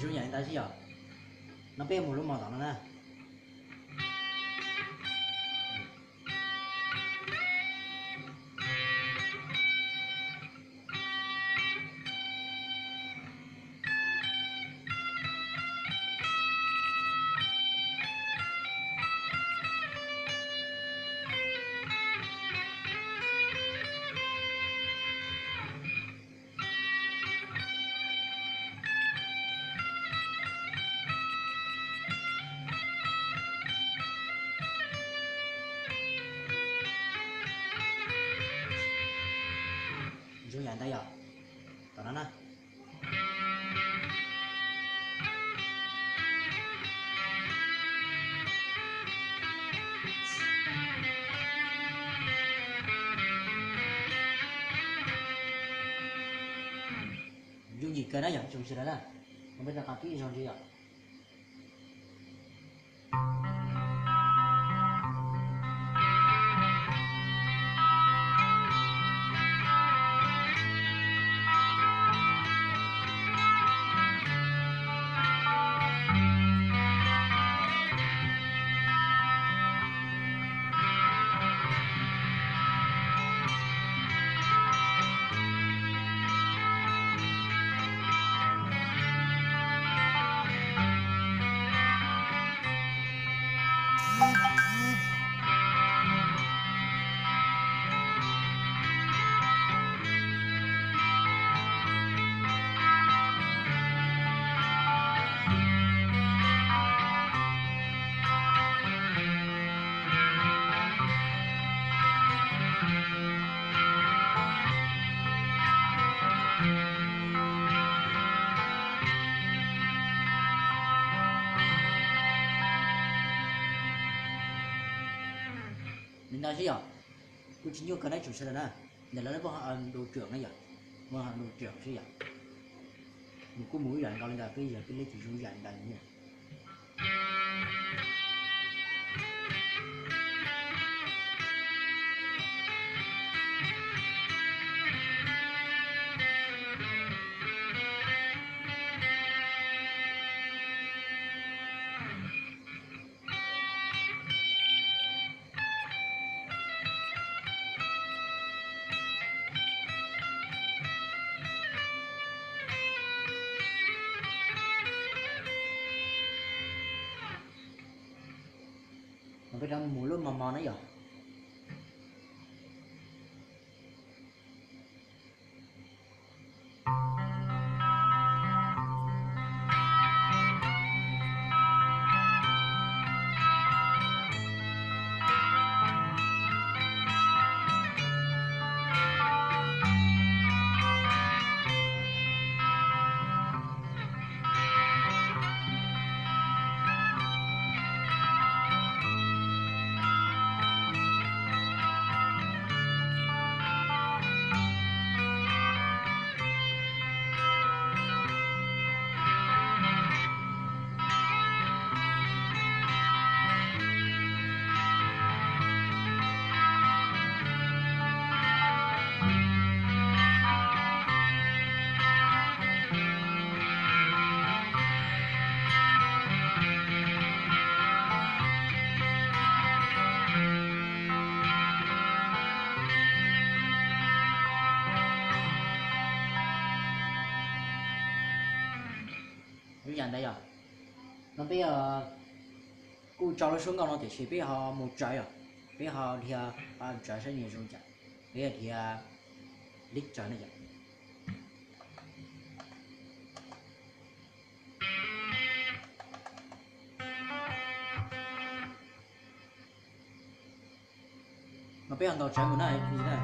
Zoo yam li ntawd xwb yom. No peb mus lub mos tom no na. Zoo yam ntawd yom. Tom no na. Yooj yim kawg na yom, tsoom sawv daws na. Ua peb rov qab ib zaug ntxiv yom. Li ntawd xwb yom. Kuj tsis nyuaj kawg na tsoom sawv daws na. Ntawm lawv muaj hom du tseem na yom, muaj hom du tseem xwb yom. Nws kuj mus ib yam nkaus li ntawd, peb yog peb leb tsis zoo ib yam li ntawd. Peb rov mus lub mos mos na yom. Zoo yam ntawd yom. No peb kuj tso lub suab nkauj no tiam sis peb ho mus tsawv yom. Peb ho dhia tsawv saib nws zoo cas. Peb dhia lib tsawv na yom. No peb ho ntaus tsawv mus na.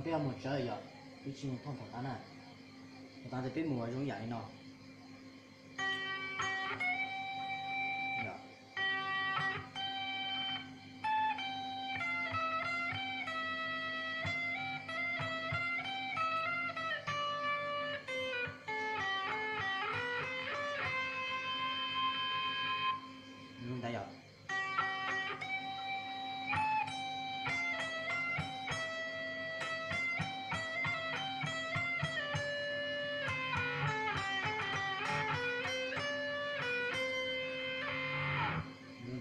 Peb yuav mus tsawv yom, peb tsis mus thooj thaum qab na. Thaum qab ces peb mus zoo yam li no. Ntawd yom.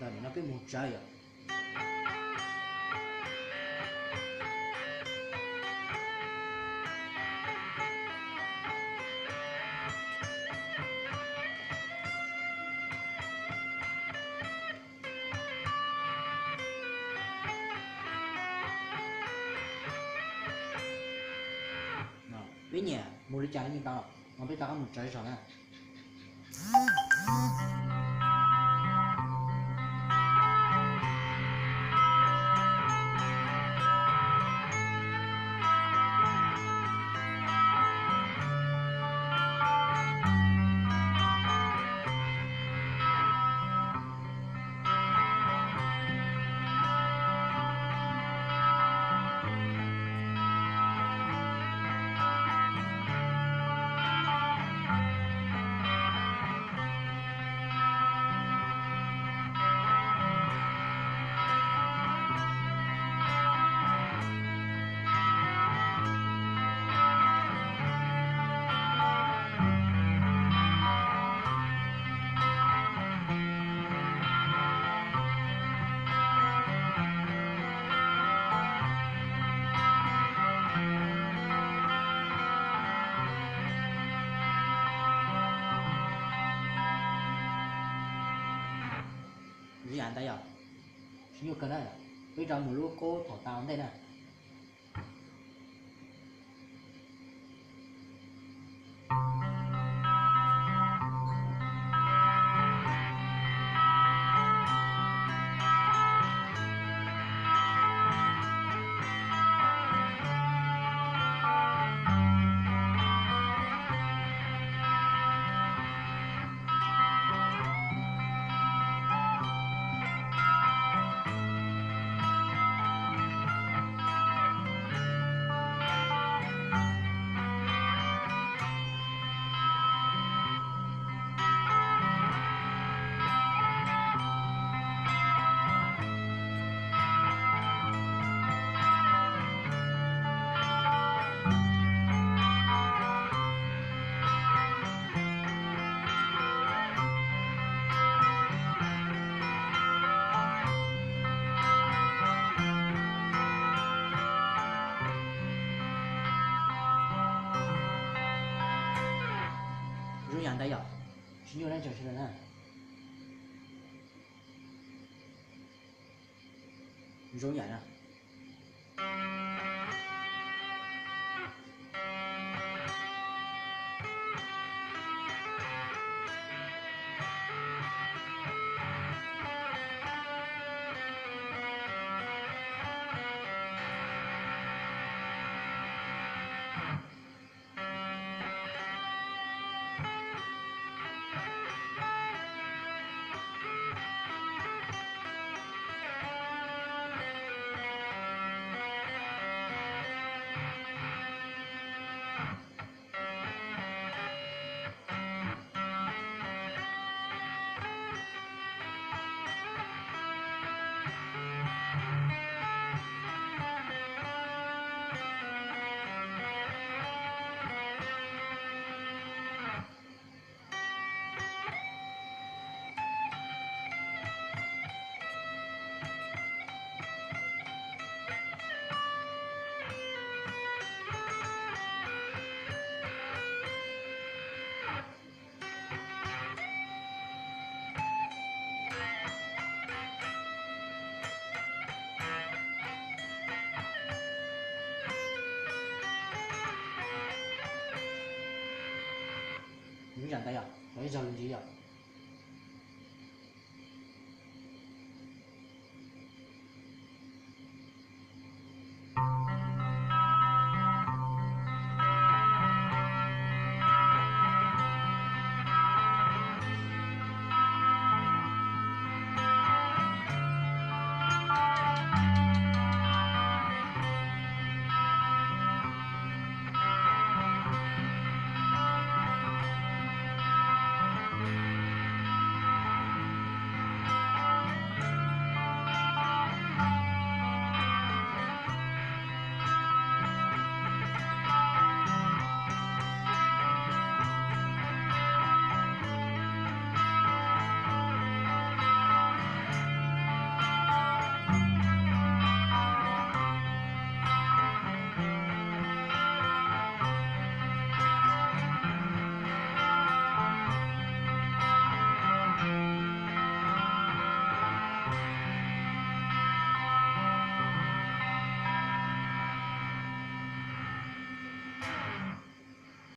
Ntawm no peb mus tsawv yom. Peb nyiam mus li cas yeej tau, no peb rov qab mus tsawv zog na. Zoo yam ntawd yom, tsis nyuaj kawg na. Peb rov mus lub qub thaum tas ua ntej na. Zoo yam ntawd yom, tsis nyuaj na, tseem sawv daws na. Zoo yam na. Zoo yam ntawd yom, los ib zaug lus ntxiv yom.